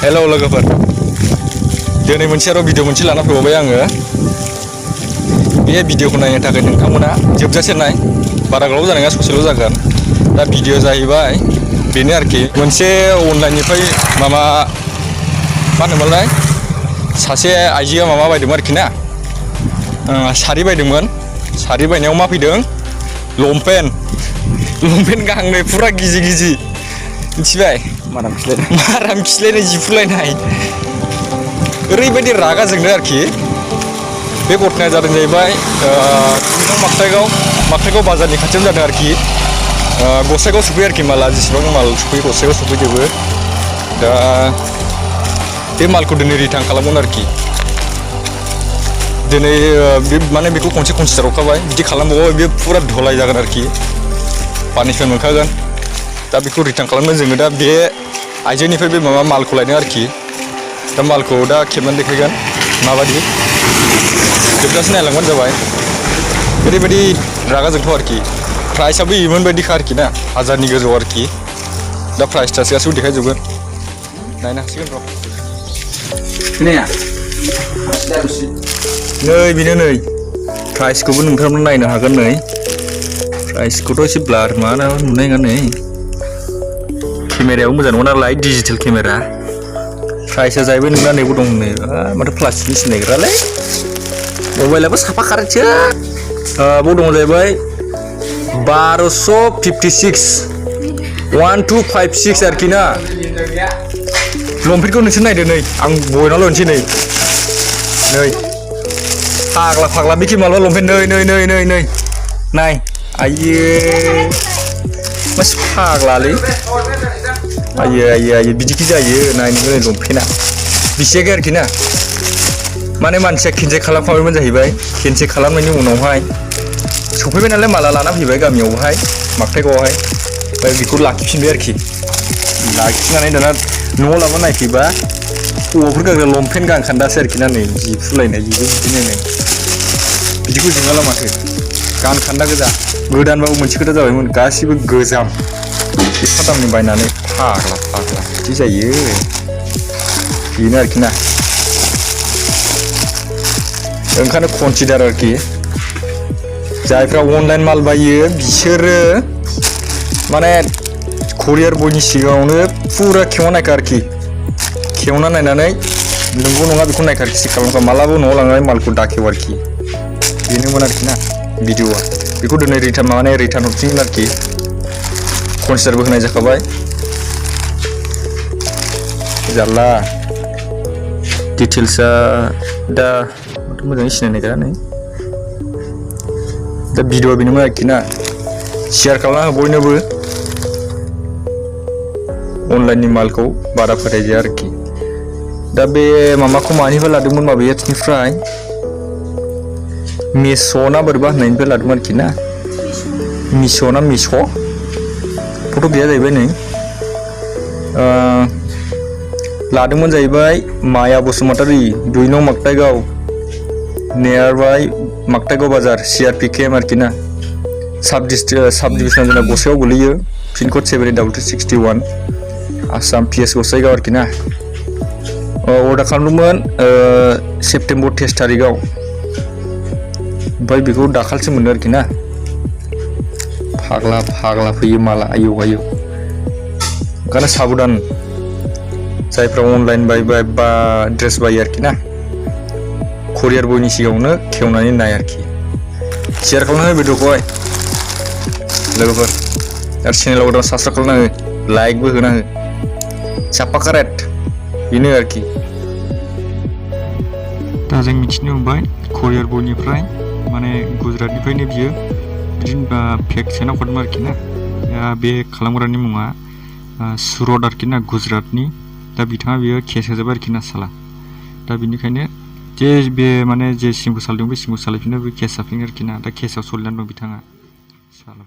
Hello लोगोफोर दिनै मोनसे आरो भिडिअ मोनसे लाना फैबावबाय आङो बे भिडिअखौ नायनो थाखाय नोंथांमोना जोबजासे नाय बारा गोलाव जानाय नङा ससेल' जागोन दा भिडिअ जाहैबाय बेनो आरोखि मोनसे अनलाइननिफ्राय मा होनोमोनलाय सासे आइजोआ माबा बायदोंमोन आरोखि ना सारि बायदोंमोन सारि बायनायाव मा फैदों लंपेन्ट गांनै फुरा गिजि मिथिबाय माराम खिलायनाय जिफुलायनाय ओरैबायदि रागा जोंदों आरोखि बे घटनाया जादों जाहैबाय माक्ताइगाव बाजारनि खाथियावनो जादों आरोखि गसाइगाव सफैयो आरोखि माला जेसेबां माल सफैयो गसाइगाव सफैजोबो दा बे मालखौ दिनै रिटार्न खालामगोन आरोखि दिनै माने बेखौ खनसे हरखाबाय बिदि खालामबावबा बे फुरा धलाय जागोन आरोखि पानिशमेन्ट मोनखागोन दा बेखौ रिटार्न खालामनो जोङो दा बे आइजोनिफ्राय बे मालखौ लायदों आरोखि दा मालखौ दा खेबनानै देखायगोन माबायदि जोबजासे नायलांबानो जाबाय ओरैबायदि रागा जोंथाव आरोखि प्राइसआबो इमोन बायदिखा आरोखि ना 1000नि गोजौ आरोखि दा प्राइस थास गासैबो देखायजोबगोन नायनो हासिगोन र' खोनाया नै बेनो नै प्राइसखौबो नोंथांमोन नायनो हागोन नै प्राइसखौथ' एसे ब्लार माना नुनाय नङा नै केमेरायाव मोजां नङा नालाय डिजिटेल केमेरा प्राइसआ जाहैबाय नोंना नैबो दं नै माथो प्लास्टिकनि सिनायग्रालै मबाइलाबो साफा खारोसो बाव दङ जाहैबाय 1256 1256 आरोखि ना लंपेन्टखौ नोंसोर नायदो नै आं बयनावल' होनसै नै फाग्ला बिखि मालबा लंपेन्ट नै नाय आइये मासे फाग्लालै आइये बिदिखि जायो नायनो लंपेन्टआ बिसियाखै आरोखि ना माने मानसिया खेनसे खालामखाबायमोन जाहैबाय खेनसे खालामनायनि उनावहाय सफैबाय नालाय माला लाना फैबाय गामियावहाय माक्ताइगावआवहाय ओमफ्राय बेखौ लाखिफिनबाय आरोखि लाखिनानै दाना न'आव लाबोना नायफैबा हौवाफोर गानग्रा लंपेन्ट गानखान्दासो आरोखि ना नै जि फुलायनाय जिबो बिदिनो नै बिदिखौ जोंहाला माथो गानखान्दा गोजा गोदानबाबो मोनसे खोथा जाबायमोन गासिबो गोजाम एफा दामनि बायनानै फाग्ला बिदि जायो बेनो आरोखि ना ओंखायनो कनसिडार आरोखि जायफ्रा अनलाइन माल बायो बिसोरो माने कुरियार बयनि सिगाङावनो फुरा खेवना नायखा आरोखि खेवना नायनानै नंगौ नङा बेखौ नायखा आरोखि चेक खालामखा मालाबो न'आव लांनानै मालखौ दाखेव आरोखि बेनोमोन आरोखि ना भिडिअआ बेखौ दिनै रिटार्न हरफिनगोन आरोखि कनसिडारबो होनाय जाखाबाय जारला डिटेल्सआ दा मोजाङै सिनायनाय गैया नै दा भिडिअआ बेनोमोन आरोखि ना शेयार खालामना हो बयनोबो अनलाइननि मालखौ बारा फोथायजाया आरोखि दा बे माबाखौ मानिफ्राय लादोंमोन माबे एप्सनिफ्राय मिश' ना बोरैबा होननायनिफ्राय लादोंमोन आरोखि ना मिश' फट' गैया जाहैबाय नै लादोंमोन जाहैबाय माया बसुमतारी 2 नं माक्ताइगाव नियार बाय माक्ताइगाव बाजार CRPKM आरोखि ना साब डिभिजन जोंना गसाइगाव गोलैयो पिनकड 7261 आसाम PS गसाइगाव आरोखि ना अर्डार खालामदोंमोन सेप्तेम्बर 23 तारिखआव ओमफ्राय बेखौ दाखालिसो मोनदों आरोखि ना फाग्ला फैयो माला आयौ ओंखायनो साबधान जायफ्रा अनलाइन बायबाय बा ड्रेस बायो आरोखि ना कुरियार बयनि सिगाङावनो खेवनानै नाय आरोखि शेयार खालामना हो भिडिअखौहाय लोगोफोर आरो चेनेलाव गोदान साबस्क्राइब खालामना हो लाइकबो होना हो साफा कारेक्ट बेनो आरोखि दा जों मिथिनो मोनबाय कुरियार बयनिफ्राय माने गुजरातनिफ्रायनो बियो बिदिनो फेक सोना हरदोंमोन आरोखि ना बे खालामग्रानि मुङा सुरत आरोखि ना गुजरातनि दा बिथाङा बियो केस होजोब्बाय आरोखि ना साला दा बिनिखायनो जे बे माने जे सिमखौ सालायदों बे सिमखौ सालायफिननो बे केस जाफिनो आरोखि ना दा केसआव सोलिनानै दं बिथाङा साला